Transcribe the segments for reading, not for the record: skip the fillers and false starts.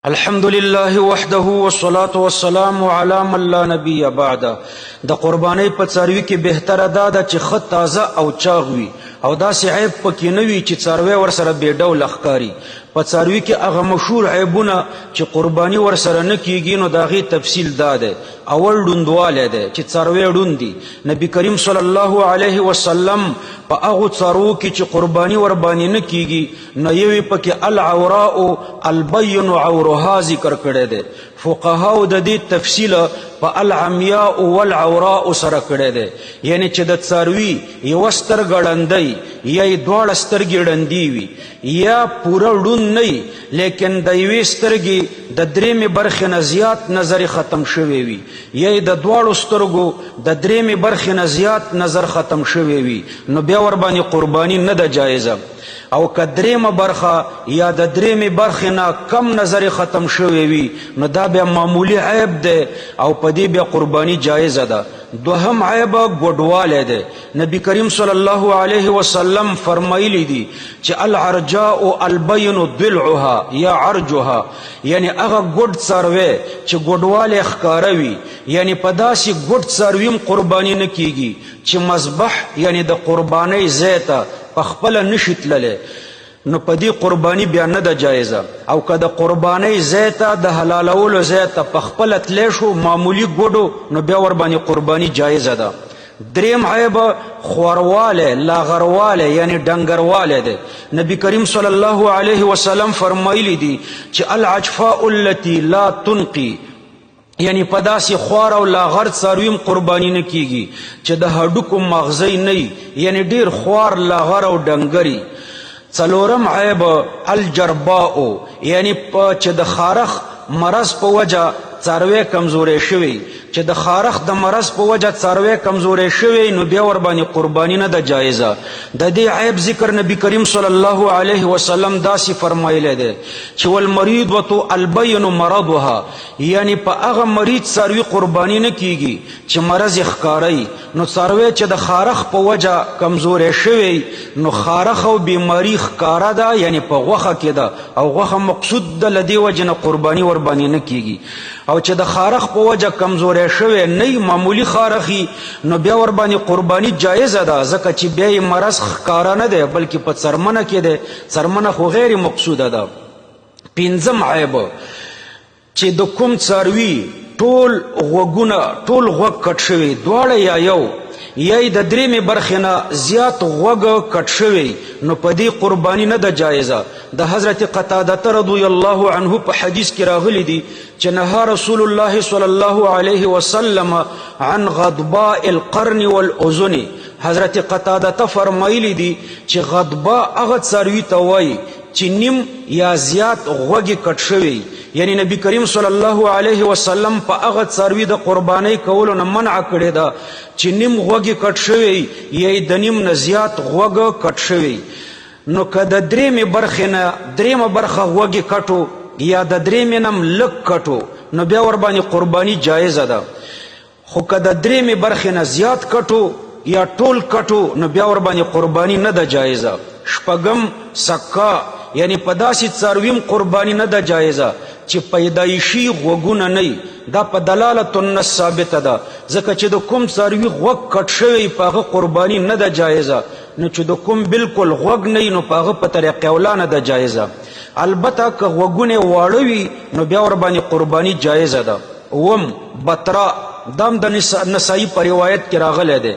الحمد لله وحده والصلاة والسلام على من لا نبي بعده. د قربانۍ په څاروي کې بهتره دا ده چې ښه تازه او چاغ وي او داسې عیب پکې نه وي چې څاروی ورسره بې ډوله ښکاري. په څاروي کې هغه مشهور عیبونه چې قرباني ورسره نه کیږي نو د هغې تفصیل دا دی. اول ړوندوالی دی چې څاروی ړوند دي. نبی کریم صلی الله علیه وسلم په هغو څاروو کې چې قرباني ورباندې نه کیږي نو یو یې پکې العوراء البین عورها ذکر کړی دی. فقهاو د دې تفصیل په العمیاء والعوراء سره کړی دی، یعنی چې د څاروي یوه سترګه ړندی یا یې دواړه سترګې ړندې وي یا پوره ړوند نه وي لیکن د یوې سترګې د درېیمې برخې نه زیات نظر ختم شوی وي یا یې د دواړو سترګو د درېیمې برخې نه زیات نظر ختم شوی وي نو بیا ورباندې قرباني نه ده جایزه. او که درېیمه برخه یا د درېیمې برخې نه کم نظر ختم شوی وي نو دا بیا معمولي عیب دی او په دې بیا قرباني جایزه ده. دوهم عیب ګډوالی دی. نبی کریم صلی الله علیه وسلم فرمایلی دي چې العرجاء البین ضلعها یا عرجها، یعنی هغه ګډ څاروی چې ګډوالی ښکاره وي، یعنی په داسې ګډ څاروي هم قرباني نه کیږي چې مذبح یعنی د قربانۍ ځای ته په خپله نشي تللی نو په دې قرباني بیا نه ده جایزه. او که د قربانۍ ځای ته د حلالولو ځای ته په خپله تلی شو معمولي ګوډو نو بیا ورباندې قرباني جایزه ده. دریم عیب خوروالی، لاغروالی یعنی ډنګروالی دی. نبی کریم صلی الله علیه وسلم فرمایلی دي چې العجفاء التي لا تنقي، یعنی په داسې خوار او لاغر څاروي هم قرباني نه کیږي چې د هډوکو مغزی نه وي، یعنی ډیر خوار، لاغر او ډنګري. څلورم عیب الجرباء، یعنی چې د خارښ مرض په وجه څاروی کمزوری شوی، چې د خارښ د مرض په وجه څاروی کمزوری شوی نو بیا ورباندې قرباني نه ده جایزه. د دې عیب ذکر نبی کریم صلی الله علیه وسلم داسې فرمایلی دی چې والمریضة البین مرضها، یعنی په هغه مریض څاروي قرباني نه کیږي چې مرض یې ښکاره وي. نو څاروی چې د خارښ په وجه کمزوری شوی نو خارښ او بیماري ښکاره ده، یعنی په غوښه کې ده او غوښه مقصود ده، له دې وجې نه قرباني ورباندې نه کیږي. او چې د خارښ په وجه کمزوری شوی نه وي، معمولي خارښ نو بیا ورباندې قرباني جایزه ده، ځکه چې بیا یې مرض ښکاره نه دی بلکې په څرمنه کې دی، څرمنه خو غیر مقصوده ده. پنځم عیب چې د کوم څاروي ټول غوږونه، ټول غوږ کټ شوی، دواړه یا یو یا یې د درېیمې برخې نه زیات غوږ کټ شوی نو په دې قرباني نه ده جایزه. د حضرت قتاده رضی الله عنه په حدیث کې راغلي دي چې نهى رسول الله صلی الله علیه وسلم عن غضباء القرن والاذن. حضرت قتاده فرمایلی دي چې غضبا هغه څاروي ته وایي چې نیم یا زیات غوږ یې کټ شوی، یعنی نبی کریم صلی الله علیه وسلم په هغه څاروي د قربانۍ کولو نه منع کړې ده چې نیم غوږ یې کټ شوی یا یې د نیم نه زیات غوږ کټ شوی. نو که د درېیمې برخې نه درېیمه برخه غوږ یې کټو یا د درېیمې نه هم لږ کټو نو بیا ورباندې قرباني جایزه ده. خو که د درېیمې برخې نه زیات کټو یا ټول کټو نو بیا ورباندې قرباني نه ده جایزه. شپږم سکا، یعنی په داسې څاروي هم قرباني نه ده جایزه چې پیدایشي غوږونه نه وي. دا په دلالت النص ثابته ده، ځکه چې د کوم څاروي غوږ کټ شوی په هغه قرباني نه ده جایزه، نو چې د کوم بالکل غوږ نه وي نو په هغه په طریقې اولا نه ده جایزه. البته که غوږونه واړه وي نو بیا ورباندې قرباني جایزه ده. اووم بطرا، دا هم د نسائی په روایت کې راغلی دی،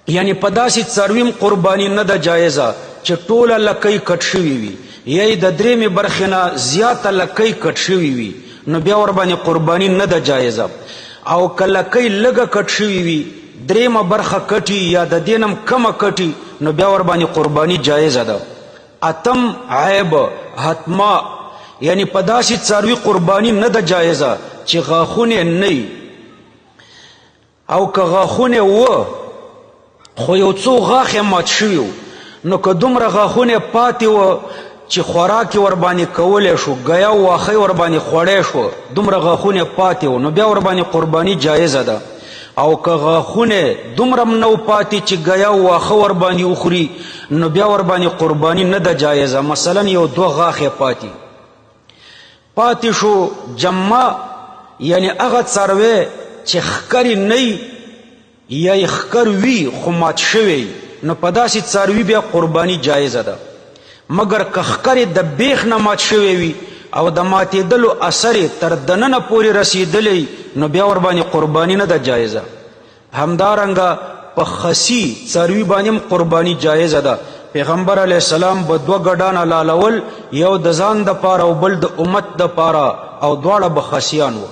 یعنی په داسې څاروي هم قرباني نه ده جایزه چې ټوله لکۍ کټ شوي وي یا یې د درېیمې برخې نه زیاته لکۍ کټ شوي وي نو بیا ورباندې قرباني نه ده جایزه. او که لکۍ لږه کټ شوي وي، درېیمه برخه کټي یا د دې نه هم کمه کټي نو بیا ورباندې قرباني جایزه ده. اتم عیب حتما، یعنی په داسې څاروي قرباني نه ده جایزه چې غاښونه نه وي، او که غاښونه وه خو یو څو غاښ یې مات شوي وو، نو که دومره غاښونه پاتې وه چې خوراک یې ورباندې کولی شو، ګیا او واښه یې ورباندې خوړی شو، دومره غاښونه پاتې وو نو بیا ورباندې قرباني جایزه ده. او که غاښونه دومره هم نه وو پاتې چې ګیا او واښه ورباندې وخوري نو بیا ورباندې قرباني نه ده جایزه. مثلا یو دوه غاښې پاتې. پاتې شو جمع، یعنی هغه څاروی چې ښکر یې نه وي یا یې ښکر وي خو مات شوی، نو په داسې څاروي بیا قرباني جایزه ده. مګر که ښکر یې د بیخ نه مات شوی وي او د ماتېدلو اثر یې تر دننه پورې رسېدلی، نو بیا ورباندې قرباني نه ده جایزه. همدارنګه په خسي څاروي باندې هم قرباني جایزه ده. پیغمبر علیه السلام به دوه ګډان حلالول، یو د ځان دپاره او بل د امت دپاره، او دواړه به خسیان وو.